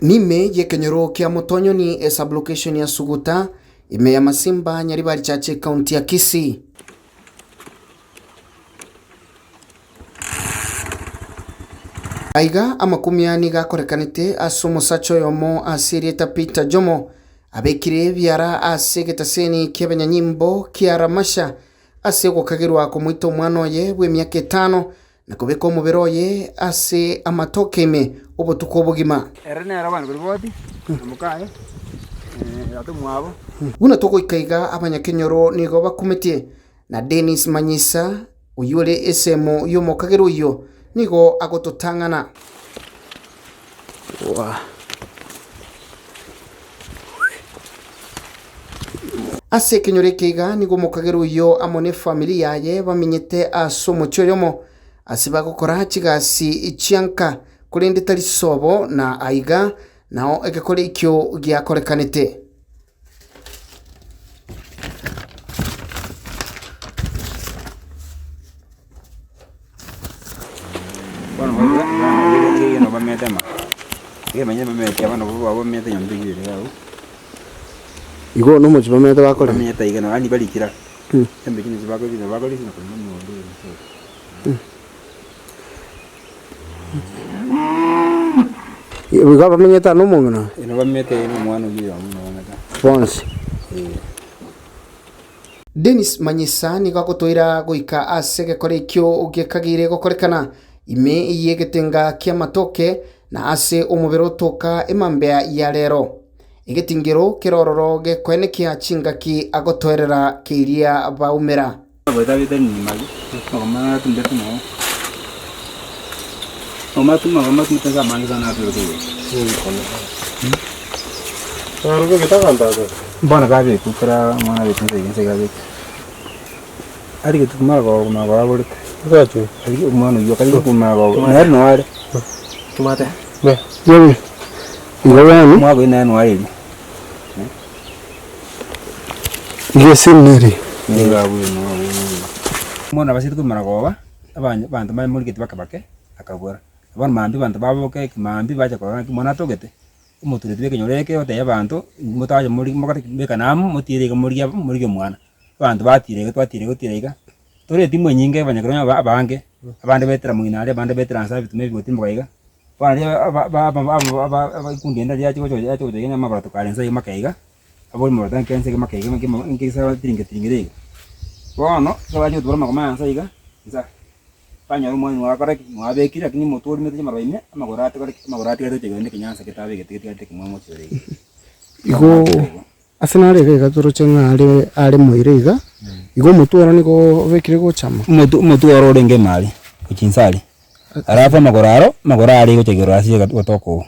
Nime y'ekenyoro kia Motonyoni esublocation ya Suguta, ime ya Masimba, Nyaribari Church, Ekaunti ya Kisii. Aiga amakumia nigo akorekanete ase omosacha oyomo ase erieta Peter Jomo, abekire ebiara ase egetaseni ki'abanyanyimbo kia Ramasha ase ogokagerwa komoita omwana oye bw'emiaka etano na kobeka omobere oye ase amatoke ime obotuko obogima. Ere nere abanto baria bonsi, na mokaye, tata omwabo. Buna togoika iga abanyakenyoro nigo bakumetie, na Dennis Manyisa, oyio ore esemo y'omokagera oyio, nigo agototang'ana. Ase ekenyoro eke iga nigo omokagera oyio amo nefamiri yaye bamenyete ase omochie oyomo, ase bagokora chigasi chianka, korende tari sobo na aiga nao egekore ekio giakorekanete. Bono boigo iga iga nabo bamenyete ama, iga bamenyete bamenyete abana nabo babo bamenyete nyomba eywo ere agwo. Igo nomochie bamenyete bakorema? Bamenyete iga yaani barikire aa, chiombe echio nachi bakorisia bakorisia na korema emegondo eye ime. Igo bamenyete aa nomong'ina oyo? Nabo bamenyete na omwana oyio oyomo nabo bamenyete. Bonsi? Eh. Dennis Manyisa nigo agotoira goika ase egekora ekio gekageire gokorekana ime y'egetenga ki'amatoke na ase omobere otoka emambea ya rero. Egetingero kere ororo gekoenekia chingaki agotoerera keria baumera. Bono kabekwa kera omwana abekwa inse inse iga abekwa, arigete marogoba marogoba aborete, aria omwana oywo akarigete marogoba nere noo are, omwaka oyio nere noo are erio. Nigo abwo noo abwo. Bono abasete korwa marogoba, abanya abanto bamorigeti bake bake, akabora, bono mambia abanto baboka ekemambia bacha korora ng'aki omwana atogete. Omotureti bw'ekenyoro eke otebia abanto, motache mori mogate mbekane amo, motiire iga morigie aba morigie omwana. Abanto batira iga twatira iga gotira iga, tore etimu enyinge abanyakero onye abange, abande betera moino aria, abande betera nse ebituma ebi gotimboka iga, bono riria aba aba aba aba aba aba ekundi ende riacha gocha yacha gocha iga amabarato kare nse iga make iga, abwo amabato enke nse iga make iga ekemo nkegesa tiringe tiringere iga. Bono, ekero bachia gotwara amagoma aya nse iga, nsa. Banyora omwana mwakora ki? Mwabekire, lakini omotwe orimete chimaraba ime, amagoro atigare ki? Amagoro atigarete gochia kegenda ekenyansa ketabegete getigarete ekemwamu gochia ore iga. Igo ase nare iga iga toroche ng'a are are moire iga, igo omotwe oro nigo obekire gochama. Omotwe omotwe oro orenge ime aria, gochia inse aria, alafu amagoro aro, amagoro aria gochia igoro ase gotoka oo.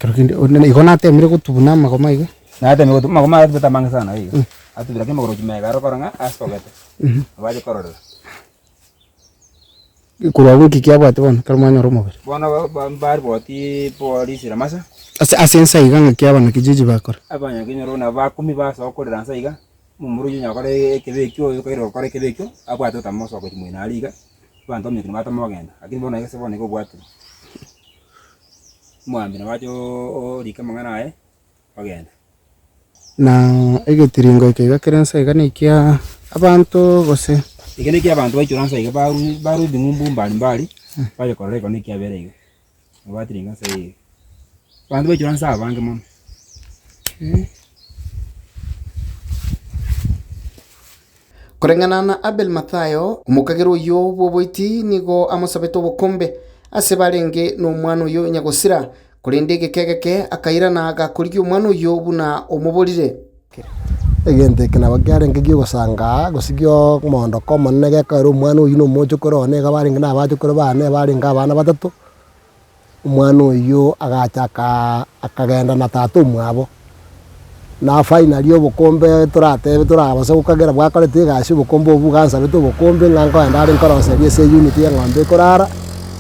Kero kende onde igo natemire gotubuna amagoma iga. Natemire gotubuna amagoma aya atubete amange sana iga, atubire lakini amagoro gochia magega aro okora ng'a asogete, nabo ache kororera. Korwa abwo nki kiabwate bono ekero mwanyora omobere? Bono ba- ba- mbaribotiii polisi Ramasa. Ase ase ensa iga ng'aki abanakijiji bakora? Abanyakenyoro nabo bakumi basoa korera nsa iga, omomura oyio onya gokora ekebe ekio oyo okairora gokora ekebe ekio, abwate otama osoa gochia moino aria iga, abanto bamanyete nibatama bagenda, lakini bono ase bono iga obwatire. Omogambi nabo ache orike amang'ana aye, ogenda. Na egetiringo eke iga kere nse iga nekia abanto gose? Eke nekia abanto baichora nse iga barwe barwe ebing'umbu mbari mbari, bache korora ekero nekiabere iga, nabo batiringa nse iga. Abanto baichora nse abange mono. Koreng'ana na Abel Mathayo, omokagera oyio bw'oboiti nigo amosabete obokombe ase barenge nomwana oyio nyagosira, korende egeka egeke akairana gakorigia omwana oyio buna omoborire. Egento eke nabo kiarenge gi'ogosangaa gose gi'omondoko omonene gekogera omwana oyio na omochokoro one iga barenge na abachokoro bane barenge abana batato, Omwana oyio agacha akaa akagenda na tata omwabo, na finally obokombe toratebe torabase gokagera bwakorete egasi obokombe obwo iga ansabete obokombe ng'a nkoenda are nkoroseria ase eunit ya eng'ombe ekorara,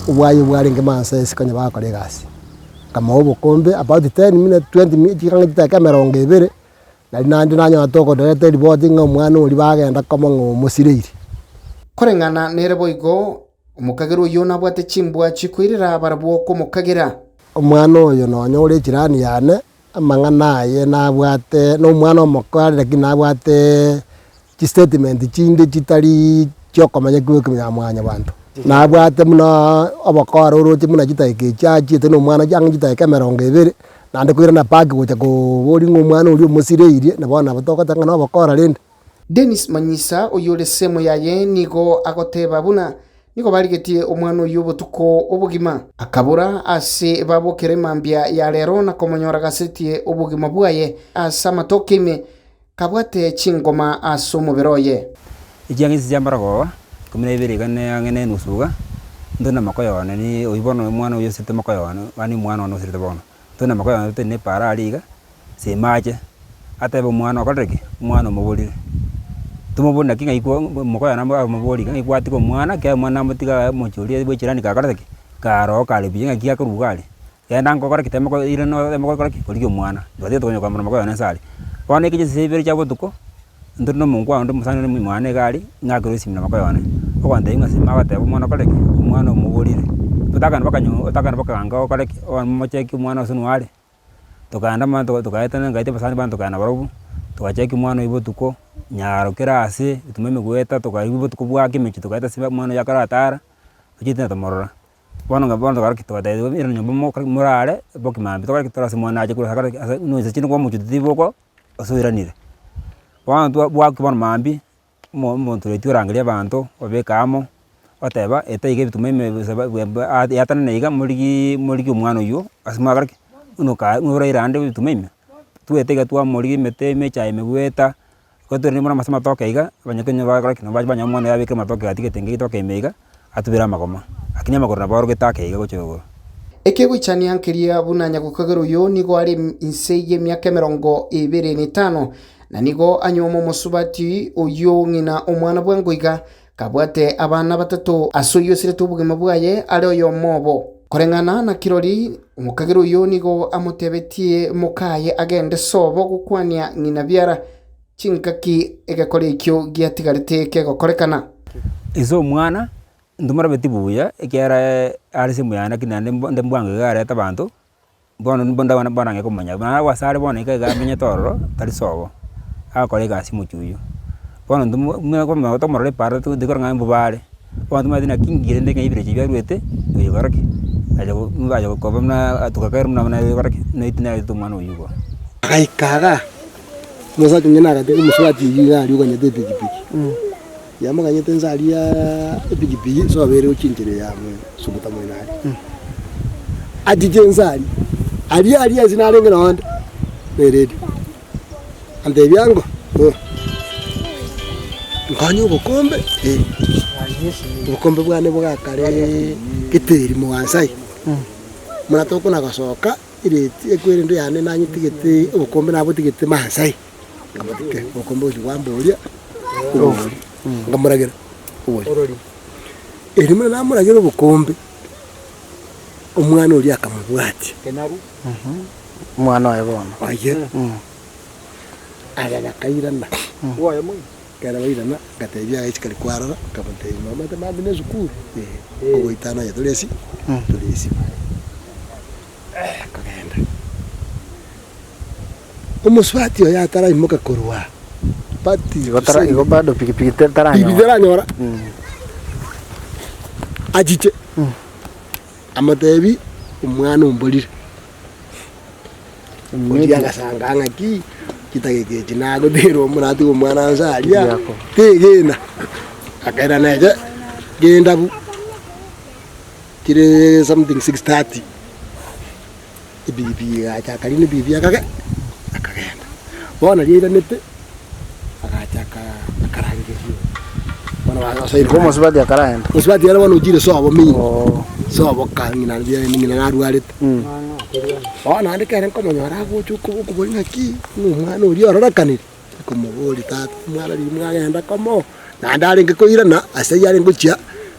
obwaye bwarenge mansa ase konya bagokora egasi. Nkamoa obokombe about ten minutes twenty minutes chikang'e chidakika emerongo ebere, nari naende nanyora tokoreta eripoti ng'a omwana oria bagenda komong'a omosireiri. Koreng'ana nere boigo, Omokagera oyio nabwate chimbwa chikoirera barabwo komokagera. Omwana oyo nonya ore echirani yane, amang'ana aye nabwate, na omwana omoke are lakini nabwate chistatement chinde chitari chiokomanya ki bwa mwanyabanto. Nabwate buna obokora oroche buna chidakika echi achiete na omwana ang'e chidakika emerongo ebere, naende koirana back gocha koboria ng'a omwana oria omosireirie, na bono nabo togoteba ng'a na obokora rende. Dennis Manyisa oyore semo yaye nigo agoteba buna nigo barigetie omwana oyio obotuko obogima. Akabora ase babokera emambia ya rero na komonyora gasetie obogima bwaye ase amatoke ime kabwate chingoma ase omobere oye. Echianga echi chiamara koba ikomi na ibere iga ne ang'e na enusu iga, intwe na mokoyo one ni oyio bono omwana oyio osirete mokoyo one, yaani omwana one osirete bono. Intwe na mokoyo one totari na epaara aria iga, semache, atebe omwana okorire ki? Omwana omoborire. Tomobori naki ng'ai kwa mokoyo one amobori iga ng'ai gwatiga omwana ekiagera omwana namotiga omochie oria bwa echirani kakorete ki? Karoo kare buya ng'aki akorwa iga aria. Genda nkokora ki? Tema koirana oteme gokora ki? Korigia omwana. Twachire tokanya kwamura mokoyo one nse aria. Bono ekero chinsa ibere chia botuko, intwe na omonkwao onde omosani onde mwane iga aria, ng'akerwe esimi na mokoyo one, ogontebia ng'a sima agoteba omwana okore ki? Omwana omoborire. Otakana mpaka nyo otakana mpaka anga okore ki? Omocheki omwana ase nwo are. Tokaenda mani tokaetana ngaeta abasani bane tokaenda nabarobwo, togacheki omwana oywo botuko, nyaro kera ase, tuma emegweta tokaigwa botuko bwake emechie tokaeta ase omwana oywo akaratara, tochiete natomorora. Bono ng'a bono togarokia togatebigwa irana nyomba mokore morare, boki mambia tokore ki tore ase omwana ache korwa ase akore ki ase noise chinde kwa omochie tiboko ase oiranire. Bono twa bwaki bono mambia, omo omonto oria orangeria abanto, obabeke amo, oteba eta iga ebituma ime yatanana iga morigiiii morigie omwana oywo ase mwakora ki? Buna oka oraire ande ebituma ime, twete iga twamorigia emete ime echae ime goeta, ekero twairire buna ase amatoke iga, abanyakenya bakora ki? Nabo banyora omwana oyo abekire amatoke gati getenge ritoke ime iga, atubere amagoma, lakini amagoro nabo arogete ake iga gochia igoro. Ekegoichania nkeria buna nyagokagera oyo nigo are inse y'emiaka emerongo ebere na etano, na nigo anyuoma omosubati oyio ng'ina omwana bwango iga, kabwate abana batato ase oyio osirete obogima bwaye are oyomo obo. Koreng'ana na kirori, omokagera oyio nigo amotebetie mokaye agende sobo gokwania ng'ina biara chingaki egekora ekio giatigarete kegokorekana. Ase omwana, ntomorabeti buya, ekiagera are ase omoyanda lakini naende nde mbwango iga arete abanto, bono bono bono komanya, naye ase are bono iga iga amenyete ororo, tari sobo, agokora egasi omochie oywo. Bono intwe mo tomorore epaara toigwe ng'a mbuya are, bono tomanyete naki inki rende ng'a ebirecha biarwete, oyo okora ki? Acha acha koba buna togakera buna buna okora ki? Naintwe naetwe omwana oywo igo. Agaika igaa, omosacha onye nagatiga omosubati oyio iga aria oganyete epikipiki, yamoganyete inse aria epikipiki ase obeire gochia enchera ya suguta moino aria. Achiche inse aria, aria aria ase narenge nonde, na eredio. Antebia ngo, oh, nkonye obokombe, eh, obokombe bwane bwakare geteri mogansai. Buna tokona gosoka, ereti ekwerendo yane nanyetigete obokombe nabotigete mansai, nkabotika obokombe gochia bwamboria, obori, nkamoragera obori. Erio buna namoragera obokombe, omwana oria akamobwatia. Omwana oye bono. Oye. Aba bakairana. Ekero bairana, ngatebia agaisiko karia kwarora, nkamotebia mama mambia na esukuru? Ee. Ogoitana aye tore esi? Tore esiko. Akagenda. Omosubati oye ataraimoka korwa aa, but Igo tara igo bado pikipiki pikipiki taranyora. taranyora, achiche. Amotebi, Omwana omborire. Oria agasanga ng'aki chidageka echi nagoterwa omoratiga omwana nse aria, tegena. Akairana eche, genda bu, chire something 6:30, epikipiki egacha akarina epikipiki akage akagenda. Bono riairanete, agacha akarangeria bono bagosoire Igo omosubati akaraenda. Omosubati ere bono ochire sobo mino, sobo ka ng'ina riria ng'ina narwarete. Bono naende kere nkomonyora agocha oko okobori ng'aki, ng'a omwana oria ororekanire, nkomoboria tata omwana riria mwagenda komo, naende arenge koirana ase aywo arenge gochia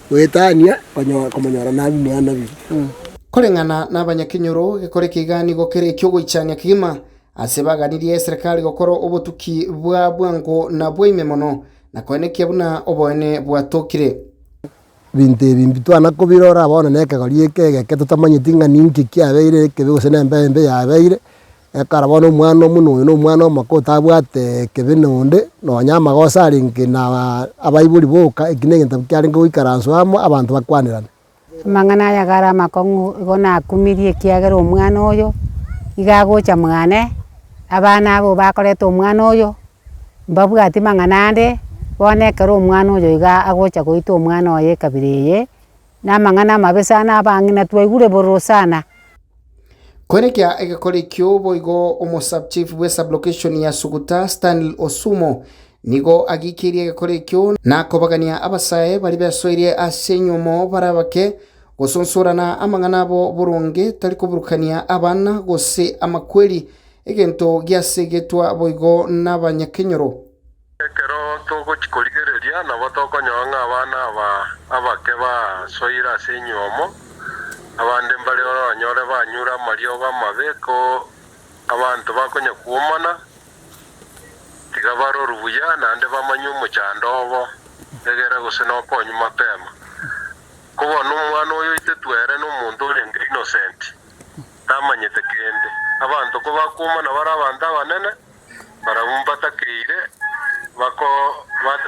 goetania konyo komonyora nabi mwana biria. Koreng'ana nabanyakenyoro, gekore eke iga nigo kere ekiogoichania kegima Ase baganirie eserekari gokora obotuki bwa bwango na bwa ime mono, na koenekia buna oboene bwatokire. Ebinto ebi mbitwana kobirora bono na ekegori eke egeke totamanyeti ng'a ninki kiabeire ekebe gose na embe embe yabeire, ekero bono omwana omuna oyo na omwana omoke otabwate ekebe na onde, nonya amagoso arenge na abaibori boka, eki na egento kiarenge goikaranswa amo abanto bakwanerane. Amang'ana aya iga are amakong'u, igo nakumirie ekiagera omwana oyo, iga agocha mwane, abana abwo bakoreta omwana oyo, mbabwati mang'ana ande, bono ekero omwana oyo iga agocha goita omwana oye ekabira eye, na amang'ana amabe sana abang'ina twaigure bororo sana. Koenekia egekora ekio boigo omosubchief bwe sublocation ya Suguta Stanley Osumo nigo agikeirie egekora ekio na kobagania abasae baria besoirie ase enyuomo bare abake gosonsorana amang'ana abo boronge tari koburukania abana gose amakweri egento giasegetwa boigo nabanyakenyoro. Ekero togochia korigereria, nabo tokonyora ng'a abana aba abake basoire ase enyuomo, abande mbare oranyore banyure amariogo amabe, ko abanto bakonya kwomana, tiga barorwe buya, naende bamanye omochando obo, egere gose nokonywa mapema. Ko bono omwana oyo oitetwe ere nomonto orenge innocent, tamanyete kende. Abanto kobakwomana bare abanto abanene, Barabwo mbatakeire bako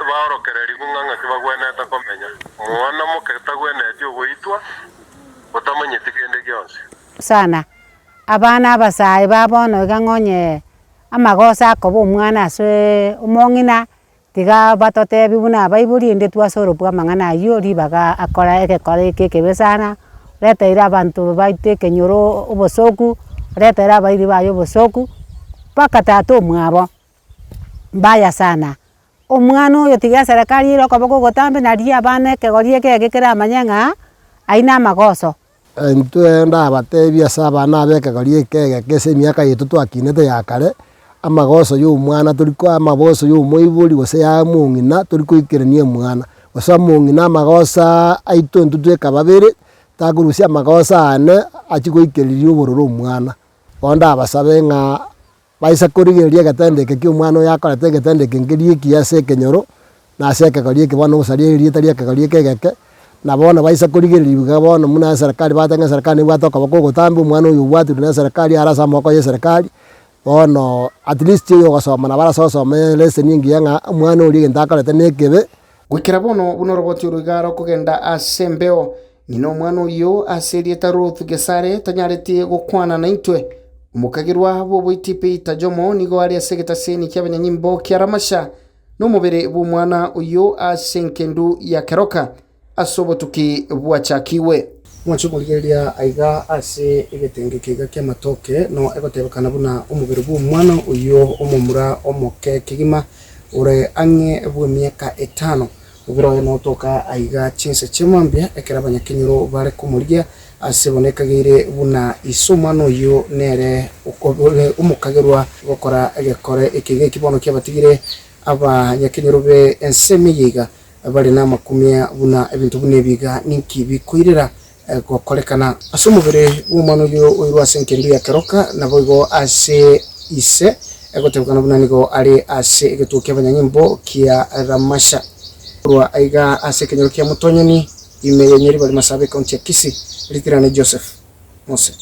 baorokererigwe ng'a ng'aki bagwenerete komenya. Omwana moke tagwenereti ogoitwa, otamanyeti kende gionsi. Sana, abana abasae ba bono iga ng'onye amagoso akoba omwana ase omong'ina, tiga batotebi buna abaibori ende twasorokwa amang'ana aywo ribaga akora egekora eke ekebe sana, oreteire abanto baito ekenyoro obosoku, oreteire abairi baye obosoku, mpaka tata omwabo, mbaya sana. Omwana oyo tiga eserekari ere okoboko ogotambe naria abana ekegori eke eke keramanye ng'a aywo na amagoso. Intwe ndabatebie ase abana aba ekegori eke egeke ase emiaka yaito twakinete ya kare, amagoso ya omwana tori ko amagoso ya omoibori gose ya omong'ina tori koikerania omwana. Gose omong'ina amagoso aito intwe tweka babere, takorusia amagoso ane achie goikereria obororo omwana. Bono ndabasabe ng'a baisa korigereria egetendo eke kia omwana oyo akorete egetendo eke nkeria ekiya ase ekenyoro, na ase ekegori eke bono ogosaria erieta ria ekegori eke egeke, na bono baisa korigereria iga bono buna eserekari bateba ng'a eserekari nebwate okoboko ogotambe omwana oyo obwatirwe na eserekari are ase amaboko ya eserekari, bono at least oyo ogosoma nabo arase osome eleseni engiya ng'a omwana oria egento akorete na ekebe. Goikera bono buna oroboti oro iga rokogenda ase embeo, Ng'ina omwana oyio ase erieta Ruth Gesare tanyareti gokwana naintwe. Omokagerwa bw'oboiti Peter Jomo nigo are ase egetaseni ki'abanyanyimbo kia Ramasha nomobere bw'omwana oyio ase enkendu ya Keroka ase obotuki bwachakigwe. Mwanche korigereria aiga ase egetenge keiga ki'amatoke no egotebekana buna omobere bw'omwana oyio omomura omoke kegima ore ang'e bw'emiaka etano. Omobere oye notoka aiga chinsa chia mambia ekero abanyakenyoro bare komorigia ase bono ekageire buna ise omwana oyio nere ore omokagerwa gokora egekore eke geki bono kiabatigire abanyakenyoro be ensemo eye iga bare namakumia buna ebinto buna ebi iga ninki bikoirera gokorekana. Ase omobere bw'omwana oyio oirwe ase enkendu ya keroka, naboigo ase ise, egotebekana buna nigo are ase egetuo ki'abanyanyimbo kia Ramasha. Korwa aiga ase ekenyoro kia Motonyoni, ime ya Nyaribari Masaaba, ekaunti ya Kisii, ritirane Joseph Mose.